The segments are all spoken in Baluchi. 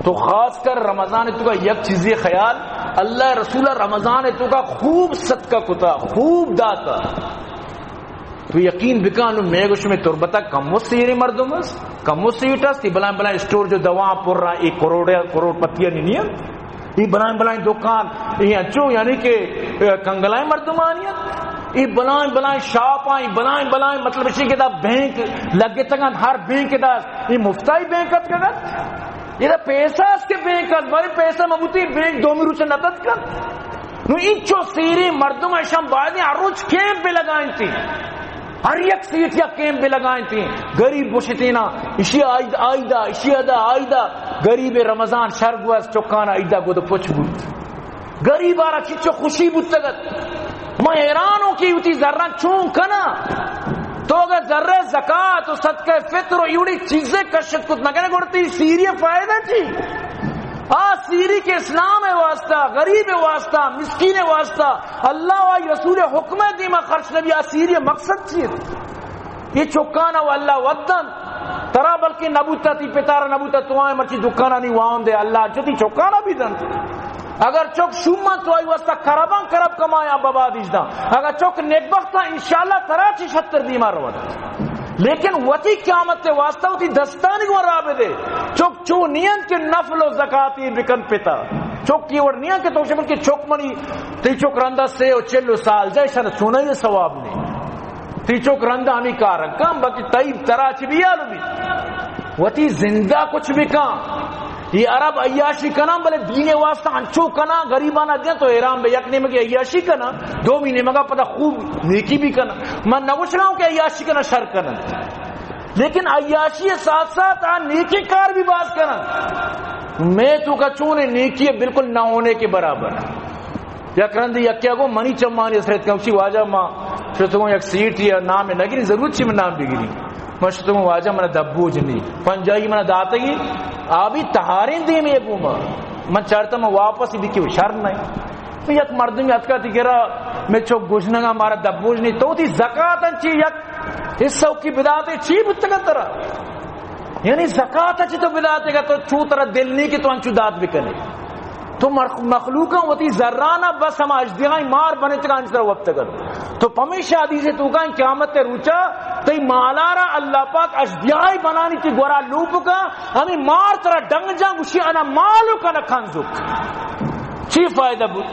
تو خاص کر رمضان توکا یک چیزے خیال، اللہ رسول رمضان توکا خوب صدقہ کتا، خوب داتا۔ تو یقین بکن، مئے گوش مئے تربتا کمو سیریں مردم است، کمو سیٹ است، اے بلائیں بلائیں اسٹور جو دوا پر را، اے کروڑ، کروڑ پتیانی نی انت۔ اے بلائیں بلائیں دکان، اے انچو یعنی کہ، اے، کنگلائیں مردمانی انت۔ اے بلائیں بلائیں شاپ آں، اے بلائیں بلائیں، مطلب اسی کہ دا بینک لگتگ انت، ہر بینک دا، اے مفتائی بینک اتکگ انت۔ اے دا پیسہ است کہ بینک است، بارے پیسہ مبوتی بینک دومی روچ ندت کن۔ نو انچو سیریں مردم، اشان باید ہر روچ کیمپ بہ لگائینتی، ہر یک سیٹ یا کیمپ بہ لگائینتی۔ غریب گوشتینا، اشی آئید، آئیدا، اشی ادا، آئیدا۔ غریب رمضان شر گوست، چکانا عیدا گد پچ بوت۔ غریب آرا چچو خوشی بوتگت۔ من حیران ہوں کہ وتی زراں چون کنا۔ تو اگر ذرہ زکات و صدقہ فطر و ایوڑی چیزیں کشت کت نہ کنے، گڑتی سیری فائدہ چی؟ آ سیری کہ اسلام واسطہ، غریب واسطہ، مسکین واسطہ، اللہ و آئی رسول حکم دیما خرچ نبی، آ سیری مقصد چی؟ یہ چکانا و اللہ ودن ترا بلکہ نبوتا، تی پتارا نبوتا، تو آئے مرچی دکانا نی وان دے، اللہ جتی چکانا بھی دن۔ اگر چک شومن تو آئی واسطہ کرباں کرب کمایا ببا دیجداں۔ اگر چک نیکبخت انشاءاللہ ترا چی شتر دیما روت۔ لیکن وتی قیامت واسطہ وتی دستانی گورا بدے۔ چک چو نیند کہ نفل و زکاتی بکن پتا۔ چک کی وڑ نیند کہ تو شمل کہ چک منی، تی چک رندا سے و چل و سال جائے، شن سونا یہ ثواب نہیں۔ تی چک رندا ہمی کار کم، باقی تئی ترا چی بیالو بھی۔ وتی زندہ کچھ بکن۔ یہ عرب عیاشی کناں، بلے دین واسطہ انچو کناں، غریبانا دیاں تو حیران بے، یک نیمگے عیاشی کناں، دومی نیمگا پدا خوب نیکی بھی کناں۔ من نہ گوشنا ہوں کہ عیاشی کناں شر کناں، لیکن عیاشی ساتھ ساتھ آ نیکی کار بھی باز کناں۔ میں تو کا چون نیکی ہے بالکل نہ ہونے کے برابر۔ یک رندے یکے ءَ گوں منی چمانی سر اتکاں، گوشی، واجہ ما شتگوں یک سیٹ یا نام نہ گری، ضرورت چی من نام بگری؟ من شتگوں واجہ من دبوج نی، پنجاہی من داتگی، آبی تہاریں دیمے گوں ما، من چارتا من واپس بکی شر نہ۔ تو یک مردمی اتکا تی گرا، میں چوک گوشنگا مارا دبوج نی، تو تی زکات انچی یک حصہ کی بداتے چی بتگا ترا؟ یعنی زکات چی تو بداتے گا، تو چو ترا دل نی کہ تو انچو دات بکنے۔ تو مخ-، مخلوقاں وتی زرانا بس ہما اژدہائی مار بنتگاں سر وپتگت۔ تو پمیشا حدیث توکا قیامت روچا تئی مالارا اللہ پاک اژدہائی بنانی تی گورا لوپ کا، ہمیں مار ترا ڈنگ جاں گوشی انا مالک انا کنزک۔ چی فائدہ بود؟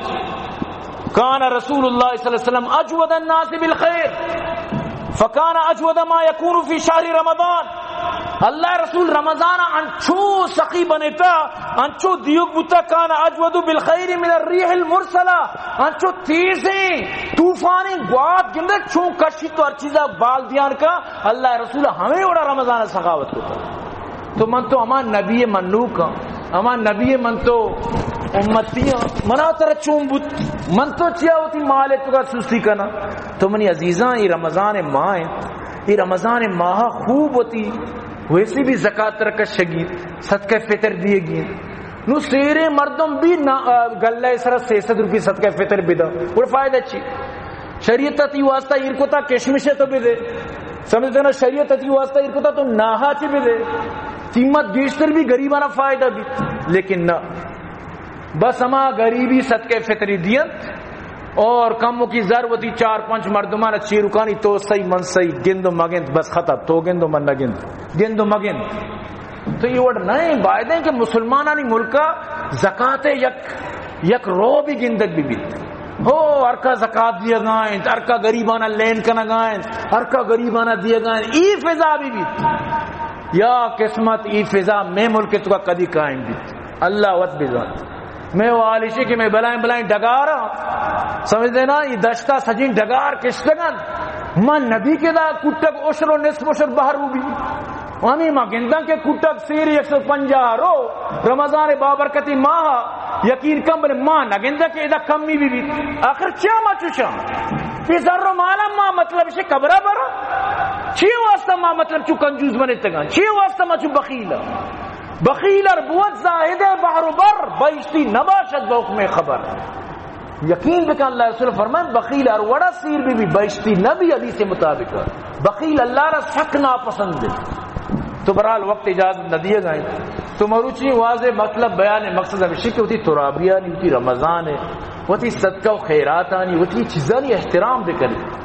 کان رسول اللہ صلی اللہ علیہ وسلم اجود الناس بالخیر، فکان اجود ما یکون فی شہر رمضان۔ اللہ رسول رمضان انچو سخی بنتا، انچو دیوک بوتا، کان اجود بالخیر من الریح المرسلہ، انچو تیزیں طوفانیں گوات گندے چون کشی تو ہر چیزا بال دیان کا، اللہ رسول ہمیں وڑا رمضان سخاوت کتا۔ تو من تو ہما نبی منوک ہاں، ہما نبی من تو امتی ہاں، منا ترا چون بوت؟ من تو چیا وتی مال توکا سستی کنا؟ تو منی عزیزاں، اے رمضان ماہ انت، اے رمضان ماہ خوب وتی ویسی بھی زکات ترا کشگی، صدقہ فطر دیگی۔ نو سیرے مردم بھی نا-، آ، گلہ سرا سے سد روپی صدقہ فطر بدا، اور فائدہ چی؟ شریعت تی واسطہ ایر کتا کشمش تو بدے، سمجھتے نا؟ شریعت تی واسطہ ایر کتا تو ناہا چی بدے، قیمت گیشتر بھی، غریبانا فائدہ بھی، لیکن نہ، بس ہما غریبی صدقہ فطری دینت اور کم کی زر وتی چار پنچ مردمانا چیرکانی تو سہی من سہی، گند و مگند، بس ختم، تو گند و من نگند، گند و مگند۔ تو یہ وڑ نہ، باید کہ مسلمانانی ملکا زکات یک، یک رو بھی گندگ بھی بیت۔ ہو، ہر کا زکات دیگا انت، ہر کا غریبانا لین کنگا انت، ہر کا غریبانا دیگا انت، ای فضا بھی بیت۔ یا قسمت، ای فضا میں ملک توکا کدی قائم بیت؟ اللہ وت بزانت۔ میں والی شی کہ میں بلائیں بلائیں ڈگار، سمجھتے نا، یہ دشتا سجین ڈگار کشتگن۔ من نبی کہ دا کٹک عشر و نصف عشر بہر رو بھی۔ ہمیں ما گنداں کہ کٹک سیر یک سو پنجاہ رو، رمضان بابرکتی ماہ، یقین کن، بلے ما نہ گنداں کہ ادا کمی بھی بیت۔ آخر چیا ما چوشاں؟ یہ زر و مالا ما مطلب شے قبرہ برا؟ چی واسطہ ما مطلب چو کنجوس بنتگاں؟ چی واسطہ ما چو بخیل؟ بخیل ار بود زاہد بحر و بر، بہشتی نباشد بحکم خبر۔ یقین بکن، اللہ رسول فرمائیں، بخیل ہر وڑا سیر بی بی، بہشتی نبی، حدیث مطابق۔ بخیل اللہ را سک ناپسند ہے۔ تو بہرحال وقت اجازت نہ دیگ ءَ اِنت۔ تو مروچی واضح مطلب بیان، مقصد ہمیش اِنت کہ وتی ترابیانی، وتی رمضان ءِ، وتی صدقہ و خیراتانی، وتی چیزانی احترام بکنی۔